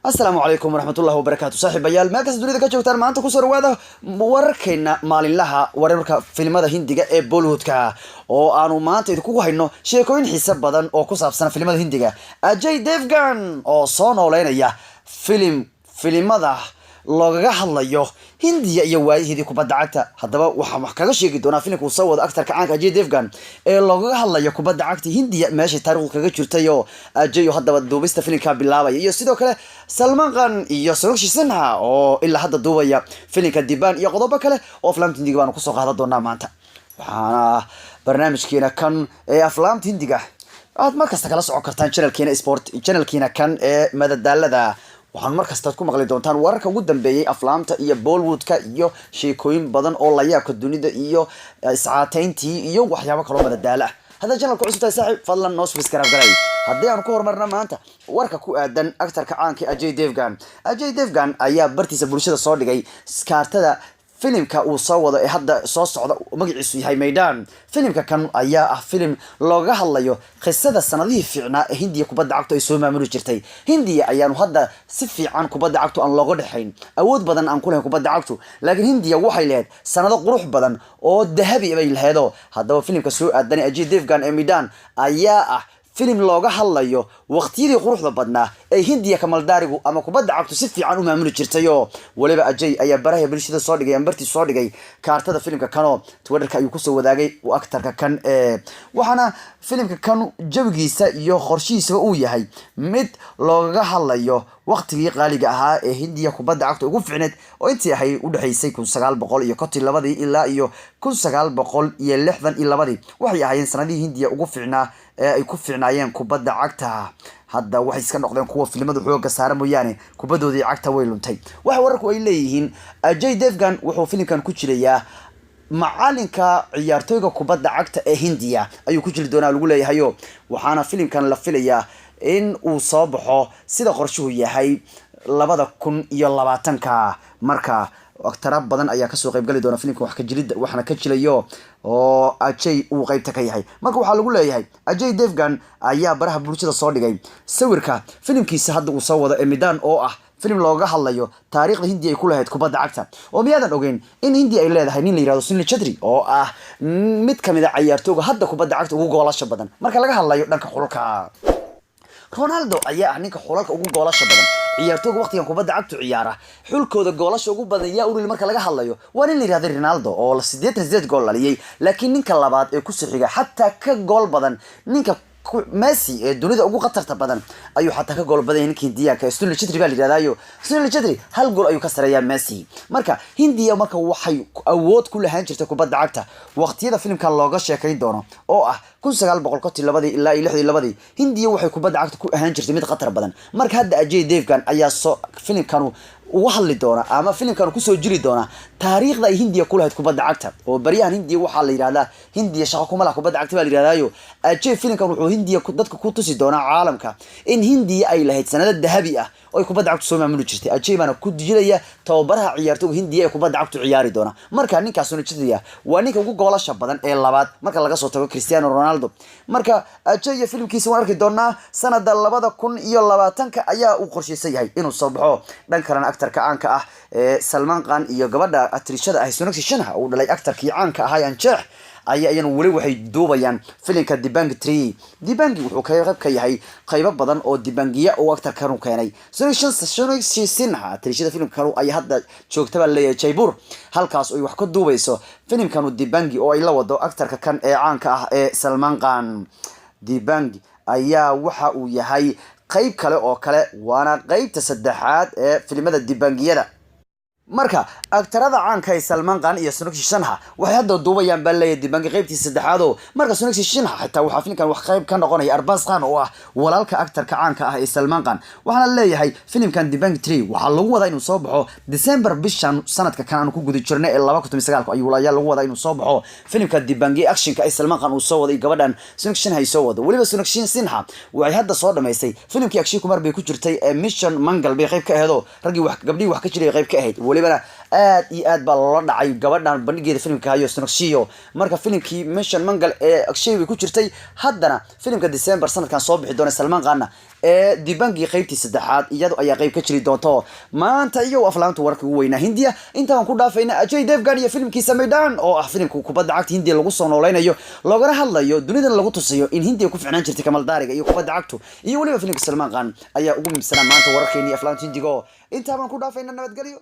Asalaamu calaykum waraxmatullahi wabarakaatu, saaxiibayaal meel kasta dunida ka joogtaan. Maanta kusoo dhawaada wararkeena maalinlaha, wararka filimada Hindiga ee Bollywoodka, oo aanu maanta idinkugu hayno sheekooyin xiise badan oo ku saabsan filimada Hindiga. Ajay Devgan oo soo nooleynaya filimada loogaga hadlayo Hindiya iyo waayaheedii kubadda cagta. Haddaba waxaan wax kaga sheegi doonaa filimka uu soo wado actarka caanka Ajay Devgan ee loogaga hadlayo kubadda cagta Hindiya, meeshay taarikhdu kaga jirtay, oo Ajay oo haddaba duubista filimka bilaabaya, iyo sidoo kale Salman Khan iyo Sonakshi Sinha oo ilaa hadda duubaya filimka Dabangg, iyo qodobo kale oo aflaamta Hindiga baanu kusoo qaadan doonaa maanta. Waxaana barnaamijkeena kan ee aflaamta Hindiga aad mar kasta kala socon kartaan channelkeena sport, channelkiina kan ee madadaalada. Waxaan mar kastaad ku maqli doontaan wararka ugu dambeeyay aflaamta iyo Bollywoodka iyo sheekooyin badan oo layaabka dunida iyo iscaateyntii iyo waxyaabo kaloo madadaalo ah. Haddaad channelka cusub tahay, saaxiib, fadlan noo subscribe garay. Haddii aan ku horumarna maanta warka ku aadan actarka caanka Ajay Devgan. Ajay Devgan ayaa bartiisa bulshada soo dhigay kaartada filimka uu soo wado ee hadda soo socda, magaciisu yahay Maidaan. Filimka kan ayaa ah filim looga hadlayo qisada sanadihii fiicnaa ee Hindiya kubadda cagtu ay soo maamuli jirtay. Hindiya ayaanu hadda si fiican kubadda cagtu aan looga dhexayn, awood badan aan ku lahayn kubadda cagtu, laakiin Hindiya waxay lahayd sanado qurux badan oo dahabi bay lahaydoo. Haddaba filimka soo aadanay Ajay Devgan ee Maidaan ayaa ah filim looga hadlayo waqtiyadii quruxda badnaa ee Hindiya kamaldaarigu ama kubadda cagtu si fiican u maamuli jirtayoo. Weliba Ajay ayaa baraha bulshada soo dhigay, ama bartiis soo dhigay kaartada filimka kanoo Twitterka ayuu kusoo wadaagay actarka kan ee. Waxaana filimka kan jawigiisa iyo qorshihiisaba uu yahay mid loogaga hadlayo waqtigii qaaliga ahaa ee Hindiya kubadda cagta ugu fiicneed, oo intii ahay udhexaysay 1952-dii ilaa iyo 1962-dii. Waxay ahaayeen sanadihii Hindiya ugu fiicnaa ee ay ku fiicnaayeen kubadda cagta. Hadda waxay iska noqdeen kuwa filimadu xooga saara mooyaane, kubaddoodii cagta way luntay. Waxa wararku ay leeyihiin, Ajay Devgan wuxuu filimkan ku jilayaa macalinka ciyaartooyga kubadda cagta ee Hindiya ayuu ku jili doonaa lagu leeyahayo. Waxaana filimkan la filayaa in uu soo baxo, sida qorshuhu yahay, 2020-ka. Marka aktara badan ayaa kasoo qaybgali doona filimka wax ka jilida, waxna ka jilayo oo Ajay uu qeybta ka yahay. Marka waxaa lagu leeyahay, Ajay Devgan ayaa baraha bulshada soo dhigay sawirka filimkiisa hadda uu soo wado ee Maidaan, oo ah filim looga hadlayo taariikhda Hindiya ay ku lahayd kubadda cagta. Oo miyaadan ogeyn in Hindiya ay leedahay nin la yirahdo Sunil Chhetri, oo ah mid kamid a cayaartooga hadda kubadda cagta ugu goolasha badan marka laga hadlayo dhanka xulka? Ronaldo ayaa ah ninka xulalka ugu goolasha badan, ciyaartooga waqtigan kubadda cagtu ciyaara xulkooda goolasha ugu badan yaa uril marka laga hadlayo waa nin la yirahda Ronaldo oo 88 gool dhaliyay. Laakiin ninka labaad ee kusoo xiga, xataa ka gool badan ninka Messi ee dunida ugu khatarta badan ayuu xataa ka gool badan yahay ninka Hindiyaanka Sunil Chhetri baa la yidhahdaayo. Sunil Chhetri hal gool ayuu ka sareeyaa Messi. Marka Hindiya marka waxay awood ku lahaan jirtay kubadda cagta. Waqtiyada filimkan looga sheekayn doono, oo ah 1952-dii ilaa iyo 62-dii, Hindiya waxay kubadda cagta ku ahaan jirtay mid khatar badan. Marka hadda Ajay Devgan ayaa soo filimkanu uga hadli doona ama filimkan kusoo jiri doona taariikhda ay Hindiya ku lahayd kubadda cagta. Oo baryahan Hindiya waxaa la yidhahdaa Hindiya shaqo kuma laha kubadda cagta baa la yidhahdaayo. Ajay filimkan wuxuu Hindiya dadka ku tusi doonaa caalamka in Hindiya ay lahayd sanado dahabi ah oo ay kubadda cagtu soo maamuli jirtay. Ajay baana ku jilaya tababaraha ciyaartooga Hindiya ee kubadda cagtu ciyaari doona. Marka ninkaasuna jidaya waa ninka ugu goolasha badan ee labaad marka laga soo tago Cristiano Ronaldo. Marka Ajay iyo filimkiisa waan arki doonaa. Sanada 2020-ka ayaa uu qorshaysan yahay inuu soo baxo. Dhan kalena, actarka caanka ah ee Salman Khan iyo gabadha atrishada ah Sonakshi Sinha, uu dhalay actarkii caanka ahaa Anjeex, ayaa iyana weli waxay duubayaan filimka Dabangg 3. Dabangg wuxuu qayb ka yahay qaybo badan oo Dabanggiya uu actarkanu keenay. Sonakshi Sinha, atrishada filimkanu, ayaa hadda joogta baa leeyahay Jaipur, halkaas ay wax ka duubayso filimkanu Dabangg oo ay la wado actarka kan ee caanka ah ee Salman Khan. Dabangg ayaa waxa uu yahay qayb kale oo kale, waana qeybta saddexaad ee filimada Dabanggiyada. Marka aktarada caanka ee Salman Khan iyo Sonakshi Sinha waxay hadda duubayaan baa leeyahay Dabanggi qaybtii saddexaad. Oo marka Sonakshi Sinha xitaa waxaa filimkan wax qayb ka noqonaya Arbaaz Khan, oo ah walaalka actarka caanka ah ee Salman Khan. Waxaana leeyahay filimkan Dabangg 3 waxaa lagu wadaa inuu soo baxo December, bishan sanadka kan aanu ku guda jirnay ee 2019-ka ayaa lagu wadaa inuu soo baxo filimka Dabanggi actionka ee Salman Khan uu soo waday, gabadhan Sonakshi Sinha ay soo wado. Weliba Sonakshi Sinha waxay hadda soo dhamaystay filimkii Akshay Kumar bay ku jirtay ee Mission Mangal bay qayb ka ahayd, oo raggii wax gabdhihii wax ka jiray qayb ka ahayd. Weliba Welibana aad iyo aad baa loola dhacay gabadhan bandhigeeda filimka hayo Sonakshi. Marka filimkii Mission Mangal ee Akshay way ku jirtay, haddana filimka December sanadkan soo bixi doona Salmaan Khanna ee Dabangg qaybtii saddexaad iyadu ayaa qayb ka jiri doonto. Maanta iyo aflaamta wararka ugu weynaa Hindiya intaan ku dhaafayna. Ajay Devgan iyo filimkiisa Maidaan oo ah filimka kubadda cagta Hindiya lagu soo nooleynayo, loogana hadlayo, dunidana lagu tusayo in Hindiya ku ficnaan jirtay kamaldaariga iyo kubadda cagtu, iyo weliba filimka Salmaan Khan ayaa ugu muhiimsanaa maanta wararkeeni aflaamta Hindiga. Intaa baan ku dhaafayna, nabadgelyo.